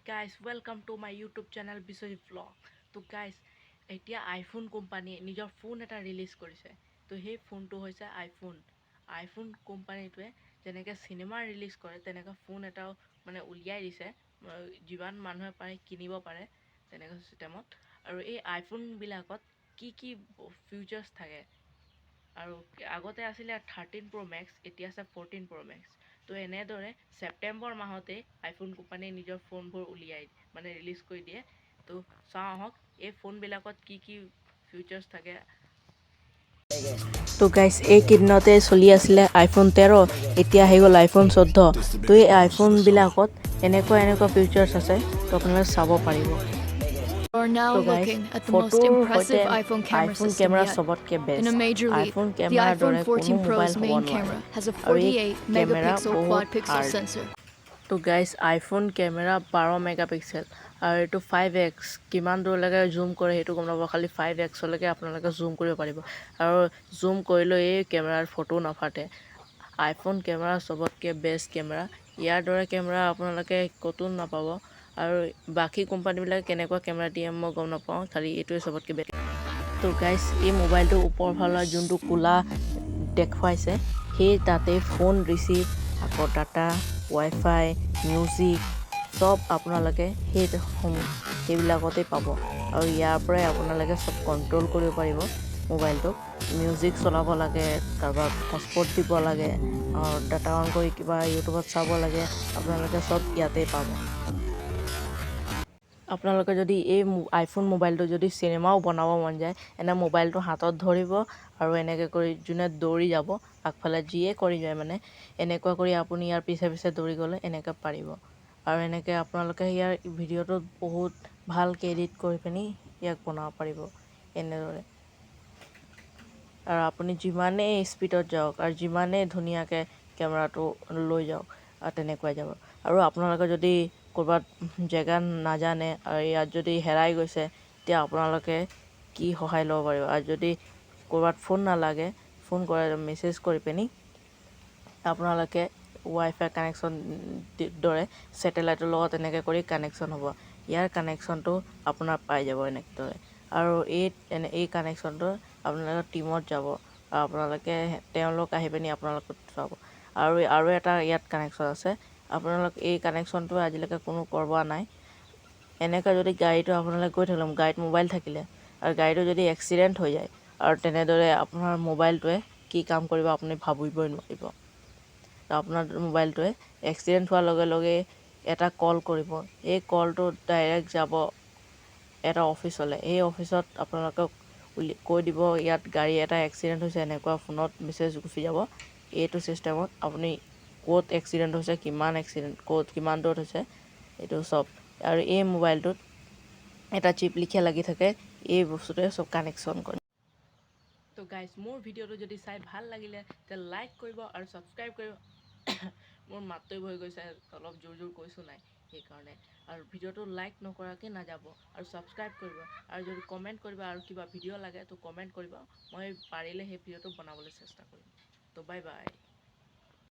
Guys, welcome to my YouTube channel Biswajit vlog. তো guys, এতিয়া iPhone কোম্পানীয়ে নিজৰ ফোন এটা ৰিলিজ কৰিছে। তো সেই ফোনটো হৈছে আইফোন। আইফোন কোম্পানীটোৱে যেনেকৈ চিনেমা ৰিলিজ কৰে, তেনেকৈ ফোন এটাও মানে উলিয়াই দিছে, যিমান মানুহে পাৰে কিনিব পাৰে তেনেকুৱা চিষ্টেমত। আৰু এই আইফোনবিলাকত কি কি ফিউচাৰ্ছ থাকে? আৰু আগতে আছিলে 13 প্ৰ' মেক্স, এতিয়া আছে 14 প্ৰ' মেক্স। তো এনেদৰে ছেপ্টেম্বৰ মাহতেই আইফোন কোম্পানীয়ে নিজৰ ফোনবোৰ উলিয়াই, মানে ৰিলিজ কৰি দিয়ে। তো চাওঁ আহক, এই ফোনবিলাকত কি কি ফিউচাৰ্ছ থাকে। তো গাইছ, এইকেইদিনতে চলি আছিলে আইফোন 13, এতিয়া আহি গ'ল আইফোন 14। তো এই আইফোনবিলাকত এনেকুৱা এনেকুৱা ফিউচাৰ্ছ আছে, তো আপোনালোকে চাব পাৰিব। You are now তো গাইছ, looking at the most ফটোৰ impressive সৈতে iPhone camera iPhone system camera yet. চবতকৈ In best. a major leap, iPhone the কেমেৰাৰ iPhone দৰে কোনো 14 মোবাইল Pro's হ'ব main নোৱাৰে camera has a আৰু এই 48 কেমেৰা megapixel বহুত quad pixel hard. sensor. তো গাইজ, আইফোন কেমেৰা 12 মেগাপিক্সেল আৰু এইটো 5x। কিমান দূৰলৈকে জুম কৰে সেইটো গম নাপাওঁ, খালি 5xলৈকে আপোনালোকে জুম কৰিব পাৰিব আৰু জুম কৰিলেও এই কেমেৰাৰ ফটো নাফাটে। আইফোন কেমেৰা চবতকৈ বেষ্ট কেমেৰা। ইয়াৰ দৰে কেমেৰা আপোনালোকে ক'তো নাপাব। আৰু বাকী কোম্পানীবিলাকে কেনেকুৱা কেমেৰা দিয়ে মই গম নাপাওঁ, খালি এইটোৱে চবতকৈ বেষ্ট। তো গাইজ, এই মোবাইলটোৰ ওপৰ ফালৰ যোনটো ক'লা দেখুৱাইছে, সেই তাতে ফোন ৰিচিভ, আকৌ ডাটা, ৱাইফাই, মিউজিক চব আপোনালোকে সেইবিলাকতেই পাব। আৰু ইয়াৰ পৰাই আপোনালোকে চব কণ্ট্ৰল কৰিব পাৰিব মোবাইলটোক। মিউজিক চলাব লাগে, কাৰোবাক হটস্পট দিব লাগে আৰু ডাটা অন কৰি কিবা ইউটিউবত চাব লাগে, আপোনালোকে চব ইয়াতেই পাব। আপোনালোকে যদি এই আইফোন মোবাইলটো যদি চিনেমাও বনাব মন যায়, এনে মোবাইলটো হাতত ধৰিব আৰু এনেকৈ কৰি যোনে দৌৰি যাব আগফালে, যিয়ে কৰি যায়, মানে এনেকুৱা কৰি আপুনি ইয়াৰ পিছে পিছে দৌৰি গ'লে এনেকৈ পাৰিব। আৰু এনেকৈ আপোনালোকে ইয়াৰ ভিডিঅ'টোত বহুত ভালকৈ এডিট কৰি পিনি ইয়াক বনাব পাৰিব এনেদৰে। আৰু আপুনি যিমানেই স্পীডত যাওক আৰু যিমানেই ধুনীয়াকৈ কেমেৰাটো লৈ যাওক আৰু তেনেকুৱাই যাব। আৰু আপোনালোকে যদি ক'ৰবাত জেগা নাজানে আৰু ইয়াত যদি হেৰাই গৈছে, তেতিয়া আপোনালোকে কি সহায় ল'ব পাৰিব। আৰু যদি ক'ৰবাত ফোন নালাগে, ফোন কৰে, মেছেজ কৰি পিনি আপোনালোকে ৱাইফাই কানেকশ্যন দৰে ছেটেলাইটৰ লগত এনেকৈ কৰি কানেকশ্যন হ'ব। ইয়াৰ কানেকশ্যনটো আপোনাৰ পাই যাব এনেদৰে। আৰু এই কানেকশ্যনটো আপোনালোকৰ টিমত যাব আৰু আপোনালোকে তেওঁলোক আহি পিনি আপোনালোকক চাব। আৰু এটা ইয়াত কানেকশ্যন আছে। আপোনালোক এই কানেকশ্যনটো আজিলৈকে কোনো কৰোৱা নাই। এনেকৈ যদি গাড়ীটো আপোনালোকে গৈ থাকিলে, গাড়ীত মোবাইল থাকিলে আৰু গাড়ীটো যদি এক্সিডেণ্ট হৈ যায়, আৰু তেনেদৰে আপোনাৰ মোবাইলটোৱে কি কাম কৰিব আপুনি ভাবিবই নোৱাৰিব। আপোনাৰ মোবাইলটোৱে এক্সিডেণ্ট হোৱাৰ লগে লগে এটা কল কৰিব। এই কলটো ডাইৰেক্ট যাব এটা অফিচলৈ। এই অফিচত আপোনালোকক কৈ দিব, ইয়াত গাড়ী এটা এক্সিডেণ্ট হৈছে, এনেকুৱা ফোনত মেছেজ গুচি যাব। এইটো চিষ্টেমত আপুনি ক'ত এক্সিডেণ্ট হৈছে, কিমান এক্সিডেণ্ট, ক'ত কিমান দূৰত হৈছে, এইটো চব। আৰু এই মোবাইলটোত এটা চিপ লিখীয়া লাগি থাকে, এই বস্তুটোৱে চব কানেকশ্যন কৰে। তো গাইজ, মোৰ ভিডিঅ'টো যদি চাই ভাল লাগিলে তেতিয়া লাইক কৰিব আৰু ছাবস্ক্ৰাইব কৰিব। মোৰ মাতটোৱে বহি গৈছে, অলপ জোৰ জোৰ কৈছোঁ নাই সেইকাৰণে। আৰু ভিডিঅ'টো লাইক নকৰাকৈ নাযাব আৰু ছাবস্ক্ৰাইব কৰিব। আৰু যদি কমেণ্ট কৰিব আৰু কিবা ভিডিঅ' লাগে তো কমেণ্ট কৰিব, মই পাৰিলে সেই ভিডিঅ'টো বনাবলৈ চেষ্টা কৰিম। তো বাই বাই।